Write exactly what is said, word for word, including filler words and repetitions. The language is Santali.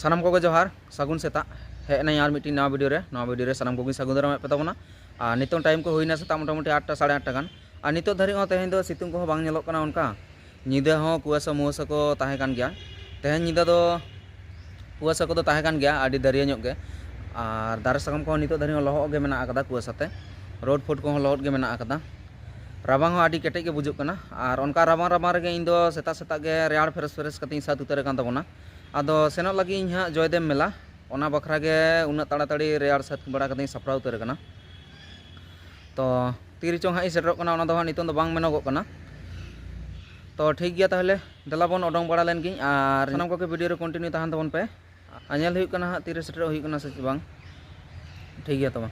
ᱥᱟᱱᱟᱢ ᱠᱚᱜᱮ ᱡᱚᱦᱟᱨ, ᱥᱟᱹᱜᱩᱱ ᱥᱮᱛᱟᱜ᱾ ᱦᱮᱡ ᱮᱱᱟᱹᱧ ᱟᱨ ᱢᱤᱫᱴᱤᱡ ᱱᱟᱣᱟ ᱵᱷᱤᱰᱤᱭᱳ ᱨᱮ᱾ ᱱᱟᱣᱟ ᱵᱷᱤᱰᱤᱭᱳ ᱨᱮ ᱥᱟᱱᱟᱢ ᱠᱚᱜᱮᱧ ᱥᱟᱹᱜᱩᱱ ᱫᱟᱨᱟᱢᱮᱫ ᱯᱮ ᱛᱟᱵᱚᱱᱟ᱾ ᱟᱨ ᱱᱤᱛᱚᱝ ᱴᱟᱭᱤᱢ ᱠᱚ ᱦᱩᱭᱱᱟ ᱥᱮᱛᱟᱜ ᱢᱚᱴᱟᱢᱩᱴᱤ ᱟᱴᱴᱟ, ᱥᱟᱲᱮ ᱟᱴᱴᱟ ᱜᱟᱱ᱾ ᱟᱨ ᱱᱤᱛᱚᱜ ᱫᱷᱟᱹᱨᱤᱡ ᱦᱚᱸ ᱛᱮᱦᱮᱧ ᱫᱚ ᱥᱤᱛᱩᱝ ᱠᱚᱦᱚᱸ ᱵᱟᱝ ᱧᱮᱞᱚᱜ ᱠᱟᱱᱟ ᱚᱱᱠᱟ᱾ ᱧᱤᱫᱟᱹ ᱦᱚᱸ ᱠᱩᱣᱟᱥᱟ ᱢᱩᱣᱟᱥᱟ ᱠᱚ ᱛᱟᱦᱮᱸ ᱠᱟᱱ ᱜᱮᱭᱟ᱾ ᱛᱮᱦᱮᱧ ᱧᱤᱫᱟᱹ ᱫᱚ ᱠᱩᱣᱟᱥᱟ ᱠᱚᱫᱚ ᱛᱟᱦᱮᱸ ᱠᱟᱱ ᱜᱮᱭᱟ, ᱟᱹᱰᱤ ᱫᱟᱹᱨᱭᱟᱹ ᱧᱚᱜ ᱜᱮ᱾ ᱟᱨ ᱫᱟᱨᱮ ᱥᱟᱠᱟᱢ ᱠᱚᱦᱚᱸ ᱱᱤᱛᱚᱜ ᱫᱷᱟᱹᱨᱤᱡ ᱦᱚᱸ ᱞᱚᱦᱚᱫ ᱜᱮ ᱢᱮᱱᱟᱜ ᱟᱠᱟᱫᱟ ᱠᱩᱣᱟᱥᱟ ᱛᱮ᱾ ᱨᱳᱰ ᱯᱷᱳᱰ ᱠᱚᱦᱚᱸ ᱞᱚᱦᱚᱫ ᱜᱮ ᱢᱮᱱᱟᱜ ᱟᱠᱟᱫᱟ᱾ ᱨᱟᱵᱟᱝ ᱦᱚᱸ ᱟᱹᱰᱤ ᱠᱮᱴᱮᱡ ᱜᱮ ᱵᱩᱡᱩᱜ ᱠᱟᱱᱟ᱾ ᱟᱨ ᱚᱱᱠᱟ ᱨᱟᱵᱟᱝ ᱨᱟᱵᱟᱝ ᱨᱮᱜᱮ ᱤᱧ ᱫᱚ ᱥᱮᱛᱟᱜ ᱥᱮᱛᱟᱜ ᱜᱮ ᱨᱮᱭᱟᱲ ᱯᱷᱨᱮᱥ ᱯᱷᱨᱮᱥ ᱠᱟᱛᱮᱧ ᱥᱟᱹᱛ ᱩᱛᱟᱹᱨ ᱟᱠᱟᱱ ᱛᱟᱵᱚᱱᱟ᱾ ᱟᱫᱚ ᱥᱮᱱᱚᱜ ᱞᱟᱹᱜᱤᱫ ᱤᱧ ᱦᱟᱸᱜ ᱡᱚᱭᱫᱮᱵ ᱢᱮᱞᱟ, ᱚᱱᱟ ᱵᱟᱠᱷᱨᱟ ᱜᱮ ᱩᱱᱟᱹᱜ ᱛᱟᱲᱟᱛᱟᱲᱤ ᱨᱮᱭᱟᱲ ᱥᱟᱹᱛ ᱵᱟᱲᱟ ᱠᱟᱛᱮᱧ ᱥᱟᱯᱲᱟᱣ ᱩᱛᱟᱹᱨ ᱟᱠᱟᱱᱟ᱾ ᱛᱚ ᱛᱤᱨᱮᱪᱚᱝ ᱦᱟᱸᱜ ᱤᱧ ᱥᱮᱴᱮᱨᱚᱜ ᱠᱟᱱᱟ, ᱚᱱᱟ ᱫᱚ ᱦᱟᱸᱜ ᱱᱤᱛᱚᱝ ᱫᱚ ᱵᱟᱝ ᱢᱮᱱᱚᱜᱚᱜ ᱠᱟᱱᱟ᱾ ᱛᱚ ᱴᱷᱤᱠ ᱜᱮᱭᱟ, ᱛᱟᱦᱚᱞᱮ ᱫᱮᱞᱟ ᱵᱚᱱ ᱚᱰᱚᱝ ᱵᱟᱲᱟ ᱞᱮᱱ ᱜᱤᱧ, ᱟᱨ ᱥᱟᱱᱟᱢ ᱠᱚᱜᱮ ᱵᱷᱤᱰᱤᱭᱳ ᱨᱮ ᱠᱚᱱᱴᱤᱱᱤᱭᱩ ᱛᱟᱦᱮᱱ ᱛᱟᱵᱚᱱ ᱯᱮ᱾ ᱟᱨ ᱧᱮᱞ ᱦᱩᱭᱩᱜ ᱠᱟᱱᱟ ᱦᱟᱸᱜ ᱛᱤᱨᱮ ᱥᱮᱴᱮᱨᱚᱜ ᱦᱩᱭᱩᱜ ᱠᱟᱱᱟ ᱥᱮ ᱪᱮᱫ ᱵᱟᱝ᱾ ᱴᱷᱤᱠ ᱜᱮᱭᱟ ᱛᱚᱵᱮ᱾